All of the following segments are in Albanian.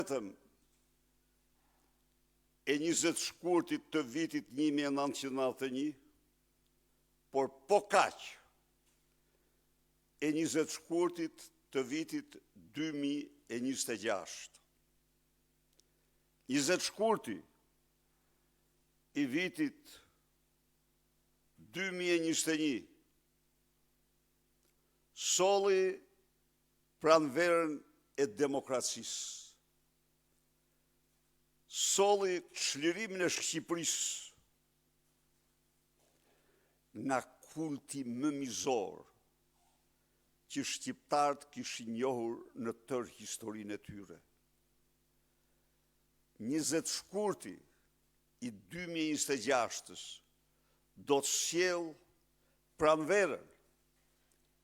Vetëm e 20 shkurtit të vitit 1991, por po kaq e 20 shkurtit të vitit 2026. 20 shkurti i vitit 2021 solli pranverën e demokracisë, solli çlirimin e Shqipërisë nga kulti më mizor që shqiptarët kishin njohur në tërë historinë e tyre. 20 shkurti i 2026-ës do të sjellë pranverën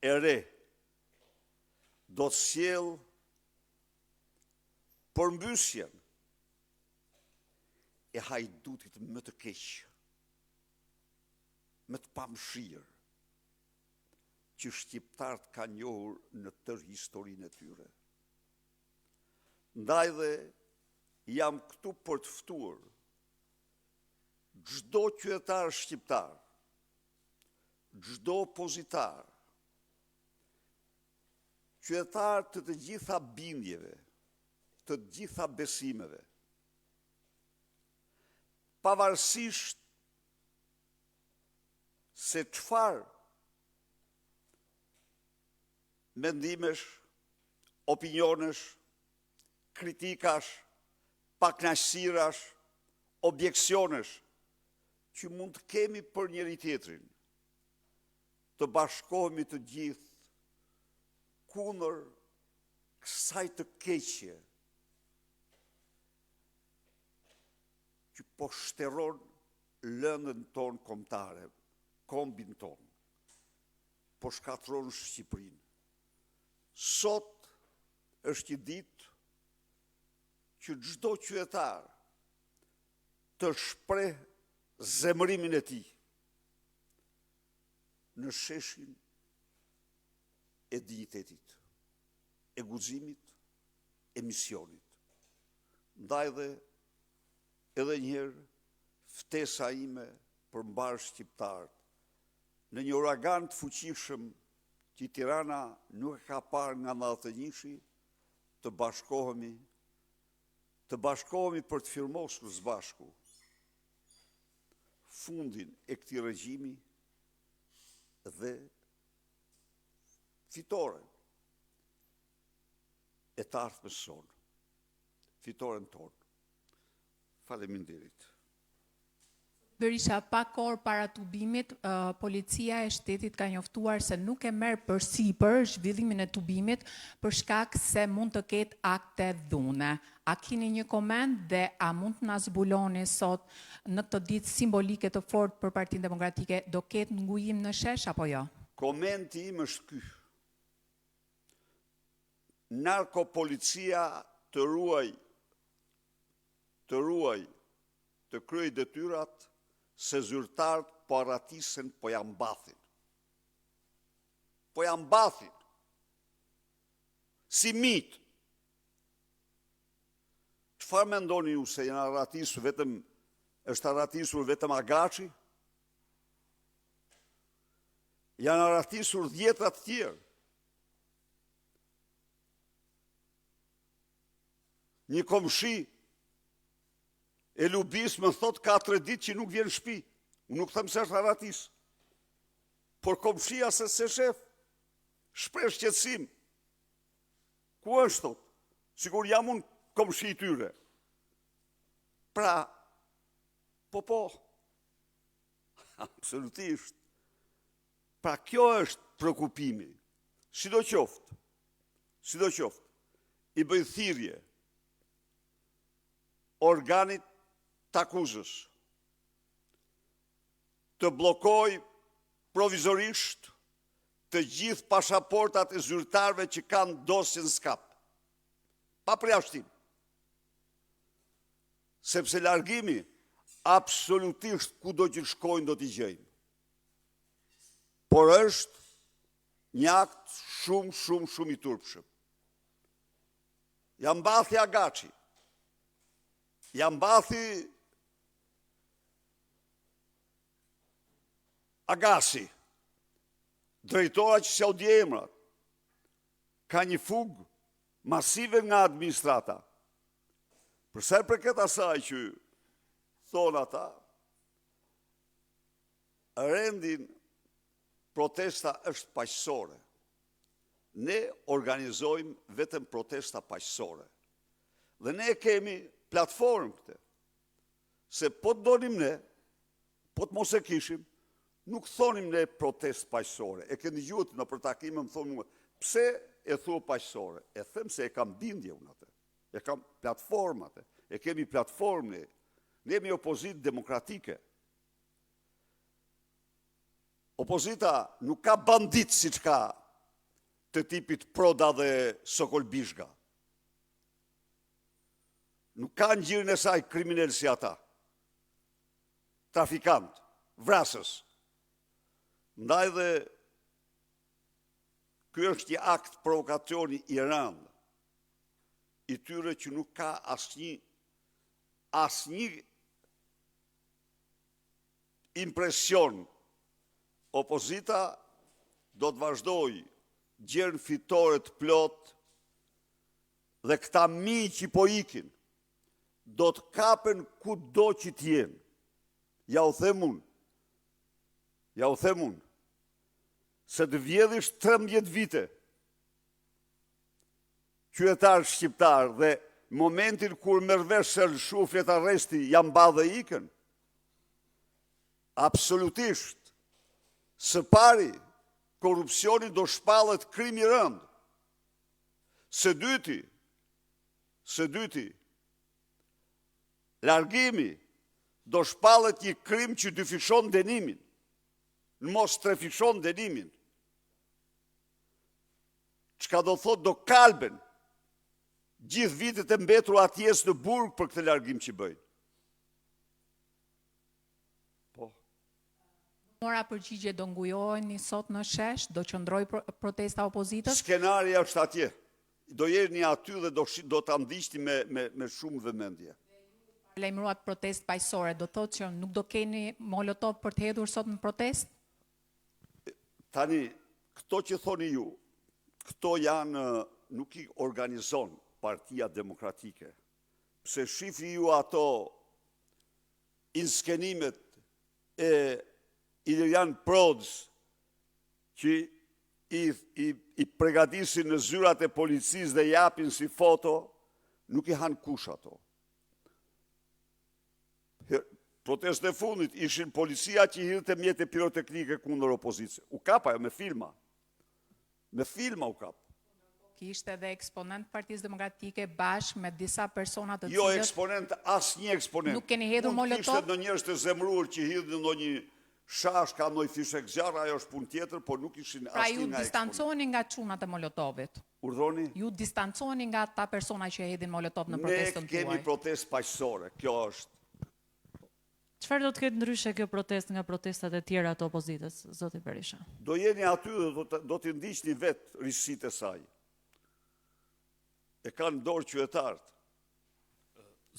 e re, do të sjellë përmbysjen e hajdutit më të keq, më të pamëshirë që shqiptarët kanë njohur në tërë historinë e tyre. Ndaj dhe jam këtu për të ftuar çdo qytetar shqiptar, çdo opozitar, qytetarë të të gjitha bindjeve, të të gjitha besimeve, pavarësisht se çfarë mendimesh, opinionesh, kritikash, pakënaqësirash, objeksionesh që mund të kemi për njëri-tjetrin, të bashkohemi të gjithë kundër kësaj të keqeje që po shterron lëndën tonë kombëtare, kombin tonë, po shkatërron Shqipërinë. Sot është një ditë që çdo qytetar të shprehë zemërimin e tij në sheshin e dinjitetit, e guximit, e misionit. Ndaj dhe edhe një herë ftesa ime për mbarë shqiptarët, në një uragan të fuqishëm që Tirana nuk e ka parë nga 91-shi, të bashkohemi, të bashkohemi për të firmosur së bashku fundin e këtij regjimi dhe fitoren e të ardhmes sonë, fitoren tonë. Faleminderit. Berisha, pak orë para tubimit, policia e shtetit ka njoftuar se nuk e merr përsipër zhvillimin e tubimit për shkak se mund të ketë akte dhune. A keni një koment dhe a mund të na zbuloni sot në këtë ditë simbolike të fortë për Partinë Demokratike, do ketë ngujim në shesh apo jo? Komenti im është ky. Narkopolicia të ruajë të ruajë të kryejë detyrat se zyrtarët po arratisen, po ia mbathin. Po ia mbathin. Si minjtë. Çfarë mendoni ju se janë arratisur vetëm është arratisur vetëm Agaçi? Janë arratisur dhjetra të tjerë. Një komshi e Lubisë më thotë ka tre ditë që nuk vjen në shtëpi. Unë nuk them se është arratis. Por komshia se s'e shef. Shpreh shqetësim. Ku është thotë? Sikur jam unë komshi i tyre. Pra, po po, absolutisht. Pra kjo është preokupimi. Sidoqoftë, sidoqoftë, i bëj thirrje organit të akuzës të bllokojë provizorisht të gjithë pasaportat e zyrtarëve që kanë dosje në Skap. Pa përjashtim. Sepse largimi absolutisht kudo që shkojnë do t'i gjejmë. Por është një akt shumë, shumë, shumë i turpshëm. Ia mbathi Agaçi. Ia mbathi Agasi, drejtora që s'jua di emrat, ka një fugë masive nga administrata. Për sa i përket asaj që thonë ata, rendin protesta është paqësore. Ne organizojmë vetëm protesta paqësore. Dhe ne e kemi platformë këtë. Se po të donim ne, po të mos e kishim, nuk thonim ne protestë paqësore. E ke dëgjuar nëpër takime më thonë mua, pse e thua paqësore? E them se e kam bindje unë atë. E kam platformë atë. E kemi platformë ne. Ne jemi opozitë demokratike. Opozita nuk ka banditë siç ka të tipit Proda dhe Sokol Bizhga. Nuk ka në gjirin e saj kriminelë si ata. Trafikantë, vrasës. Ndaj dhe ky është një akt provokacioni i rëndë i tyre që nuk ka asnjë asnjë impresion opozita do të vazhdojë gjer në fitore të plotë dhe këta minj që po ikin do të kapen kudo që të jenë. Ja u them unë. Ja u them unë. Se të vjedhësh 13 vite qytetarët shqiptarë dhe momentin kur merr vesh se lëshu fletarresti, ia mban dhe ikën. Absolutisht. Së pari, korrupsioni do shpallet krim i rëndë. Së dyti, së dyti, largimi do shpallet një krim që dyfishon dënimin, në mos trefishon dënimin. Çka do thotë do kalben gjithë vitet e mbetura atje në burg për këtë largim që bëjnë. Po. Mora përgjigje, do ngujoheni sot në shesh, do qëndrojë protesta e opozitës? Skenari është atje. Do jeni aty dhe do, do ta ndiqni me, me, me shumë vëmendje. Lajmëruat protestë paqësore, do thotë që nuk do keni molotov për të hedhur sot në protestë? Tani, këto që thoni ju, këto janë, nuk i organizon Partia Demokratike. Pse shifni ju ato inskenimet e Ilirian Prodës që i, i, i pregatisin në zyrat e policisë dhe japin si foto, nuk i han kush ato. Protestën e fundit ishin policia që hidhte mjete piroteknike kundër opozitës. U kap ajo me filma. Me filma u kap. Kishte edhe eksponent Partisë Demokratike bashkë me disa persona të jo cilët... Jo eksponent, asnjë eksponent. Nuk keni hedhur molotov? Mund kishte ndonjë njerëz të zemëruar që hidhnin ndonjë shashkë, ndonjë fishekzjarr, ajo është punë tjetër, por nuk ishin pra asnjë nga eksponent. Pra ju distancoheni nga çunat e molotovit? Urdhëroni? Ju distancoheni nga ata persona që hedhin molotov në protestën tuaj? Ne kemi protestë paqësore, kjo është. Çfarë do të ketë ndryshe kjo protestë nga protestat e tjera të opozitës, zoti Berisha? Do jeni aty dhe do t'i ndiqni vetë risitë e saj. E kanë në dorë qytetarët.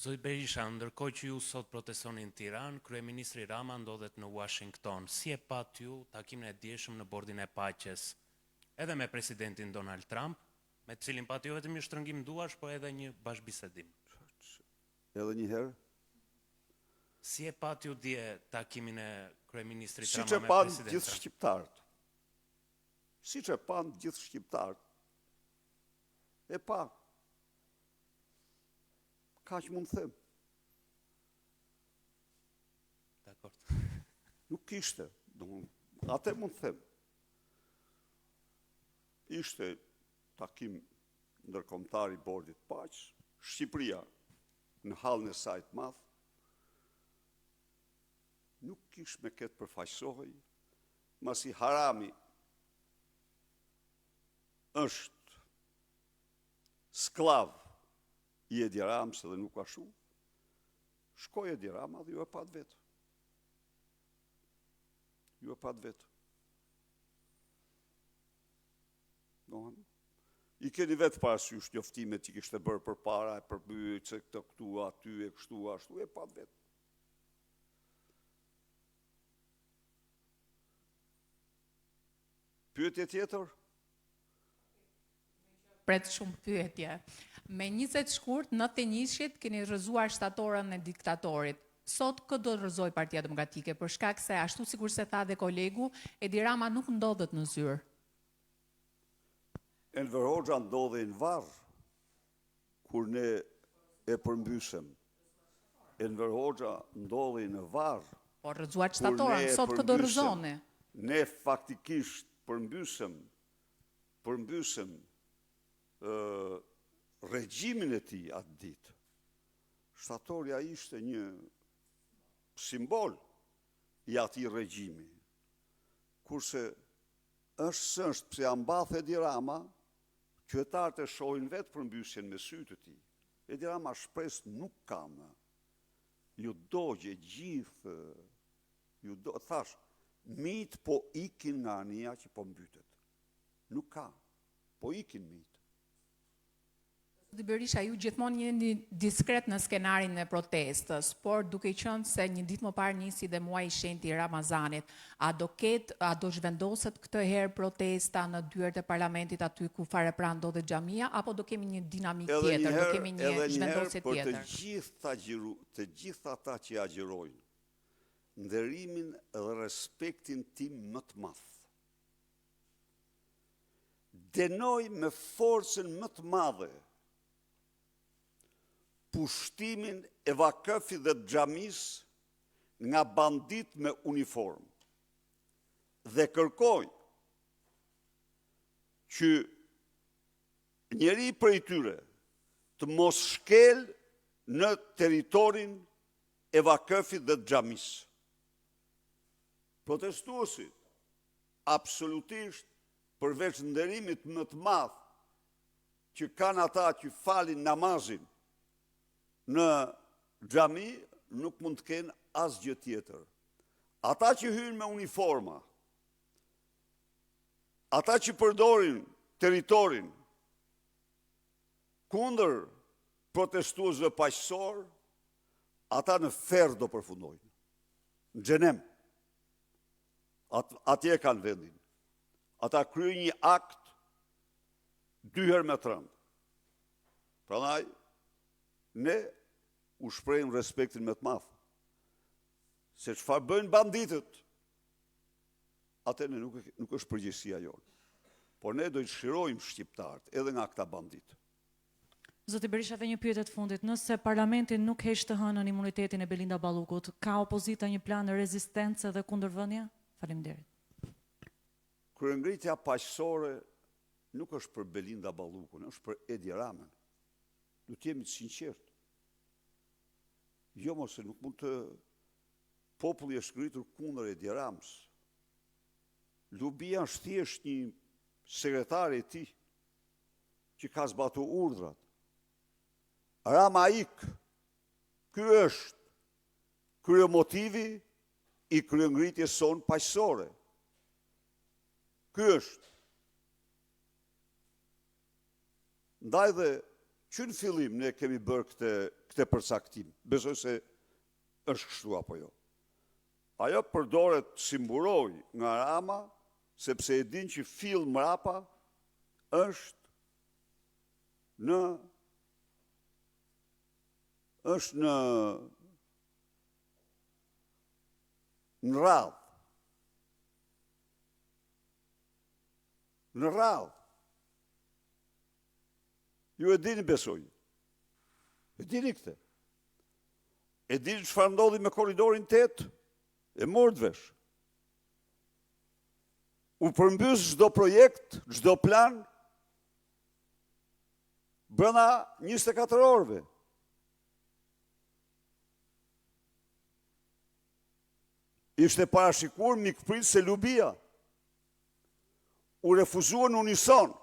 Zoti Berisha, ndërkohë që ju sot protestoni në Tiranë, kryeministri Rama ndodhet në Uashington. Si e patë ju takimin e djeshëm në Bordin e Paqes, edhe me presidentin Donald Trump, me të cilin pati jo vetëm një shtrëngim duarsh, por edhe një bashkëbisedim? Edhe një herë. Si e patë ju dje takimin e kryeministrit Rama me presidentin? Siç e panë gjithë shqiptarët. Siç e panë gjithë shqiptarët. E panë. Kaq mund të them. Dakord. Nuk kishte, atë mund të them. Ishte takim ndërkombëtar i Bordit të Paqes, Shqipëria në hallin e saj të madh, nuk kish me kë të përfaqësohej, masi harami është skllav i Edi Ramës dhe nuk ashtu, shkoi Edi Rama dhe ju e patë vetë. Ju e patë vetë. I keni vetë parasysh njoftimet që kishte bërë përpara e përby se këto këtu aty e kështu ashtu e patë vetë. Pyetje tjetër? Pret shumë pyetje. Me 20 shkurt, 91-shit keni rrëzuar shtatoren e diktatorit. Sot kë do të rrëzojë Partia Demokratike për shkak se ashtu sikurse tha dhe kolegu, Edi Rama nuk ndodhet në zyrë. Enver Hoxha ndodhej në varr kur ne e përmbysëm. Enver Hoxha ndodhej në varr. Po rrëzuat shtatoren, sot kë do rrëzoni? Ne faktikisht përmbysëm përmbysëm regjimin e tij atë ditë. Shtatorja ishte një simbol i atij regjimi. Kurse është s'është pse ia mbath Edi Rama, qytetarët e shohin vetë përmbysjen me sy të tij. Edi Rama shpresë nuk ka më. Iu dogj e gjithë, iu do, thashë, minjtë po ikin nga anija që po mbytet. Nuk ka. Po ikin minjtë. Zoti Berisha, ju gjithmonë jeni diskret në skenarin e protestës, por duke qenë se një ditë më parë nisi dhe muaji i shenjtë i Ramazanit, a do ketë, a do zhvendoset këtë herë protesta në dyert e parlamentit aty ku fare pranë ndodhet xhamia, apo do kemi një dinamikë tjetër, do kemi një zhvendosje tjetër? Edhe një herë për të gjithë agjëru, të gjithë ata që agjërojnë, nderimin dhe respektin tim më të madh. Dënoj me forcën më të madhe pushtimin e vakëfit dhe të xhamisë nga banditë me uniformë dhe kërkoj që njeri prej tyre të mos shkelë në territorin e vakëfit dhe të xhamisë. Protestuesit Absolutisht, përveç nderimit më të madh që kanë ata që falin namazin në xhami, nuk mund të kenë asgjë tjetër. Ata që hyjnë me uniforma, ata që përdorin territorin kundër protestuesve paqësorë, ata në ferr do përfundojnë. Në xhehenem. At, atje e kanë vendin. Ata kryejnë një akt dy herë më të rëndë. Prandaj, ne u shprehim respektin më të madh. Se çfarë bëjnë banditët, atë ne nuk, nuk është përgjegjësia jonë. Por ne do i çlirojmë shqiptarët edhe nga këta banditë. Zoti Berisha edhe një pyetje të fundit, nëse parlamenti nuk heq të hënën imunitetin e Belinda Ballukut, ka opozita një plan rezistence dhe kundërvënie? Faleminderit. Kryengritja paqësore nuk është për Belinda Ballukun, është për Edi Ramën. Duhet të jemi të sinqertë. Jo mos se nuk mund të populli është ngritur kundër Edi Ramës. Lubia është thjesht një sekretare e tij. që ka zbatu urdhrat. Rama ik, ky është kryemotivi i kryengritjes sonë paqësore. Ky është. Ndaj dhe që në fillim ne kemi bërë këtë, këtë përcaktim. Besoj se është kështu apo jo. Ajo përdoret si mburojë nga Rama, sepse e din që fill mrapa është në është në në radhë. Në radhë. Ju e dini besoj. E dini këtë. E dini çfarë ndodhi me korridorin 8? E morët vesh. U përmbys çdo projekt, çdo plan brenda 24 orëve. Ishte parashikuar mikpritëse Lubia. U refuzua në unison.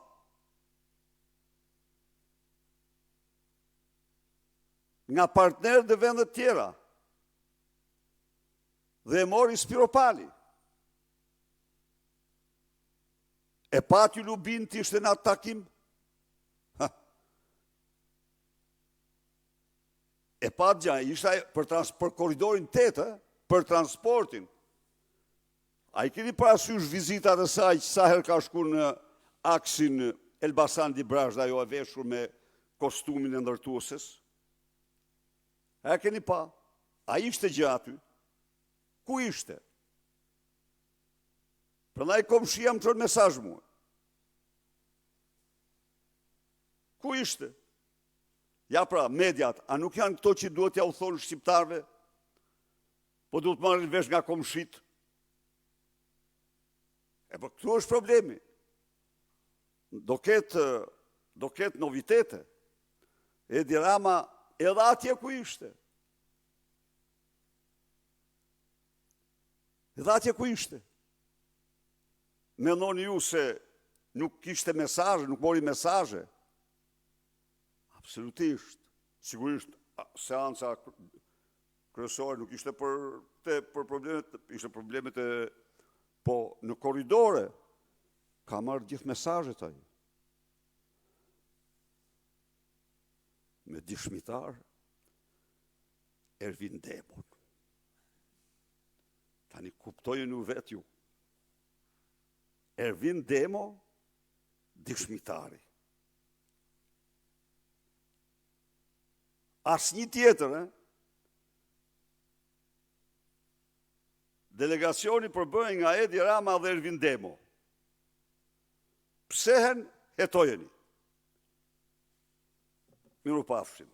Nga partnerët dhe vendet tjera. Dhe e mori Spiropali. E patë ju Lubinë të ishte në atë takim? E patë gjë, ishte për, trans, për korridorin 8, për transportin. A i keni parasysh vizitat e saj që sa herë ka shku në aksin Elbasan Librazhd ajo e veshur me kostumin e ndërtueses? A e keni pa? A ishte gjë aty? Ku ishte? Prandaj komshia më çon mesazh mua. Ku ishte? Ja pra, mediat, a nuk janë këto që duhet t'jua thonë shqiptarëve? Po duhet marrin vesh nga komshit. E po këtu është problemi. Do ketë do ketë novitete. Edi Rama edhe atje ku ishte. Edhe atje ku ishte. Mendoni ju se nuk kishte mesazhe, nuk mori mesazhe. Absolutisht. Sigurisht, seanca kryesore nuk ishte për te, për problemet, ishte problemet e po në korridore ka marrë gjithë mesazhet ai. Me dëshmitar Ervin Demon. Tani kuptojeni vetë ju. Ervin Demo, dëshmitari. Asnjë tjetër, eh? Delegacioni përbëhej nga Edi Rama dhe Ervin Demo. Psehen, hetojeni. Mirupafshim.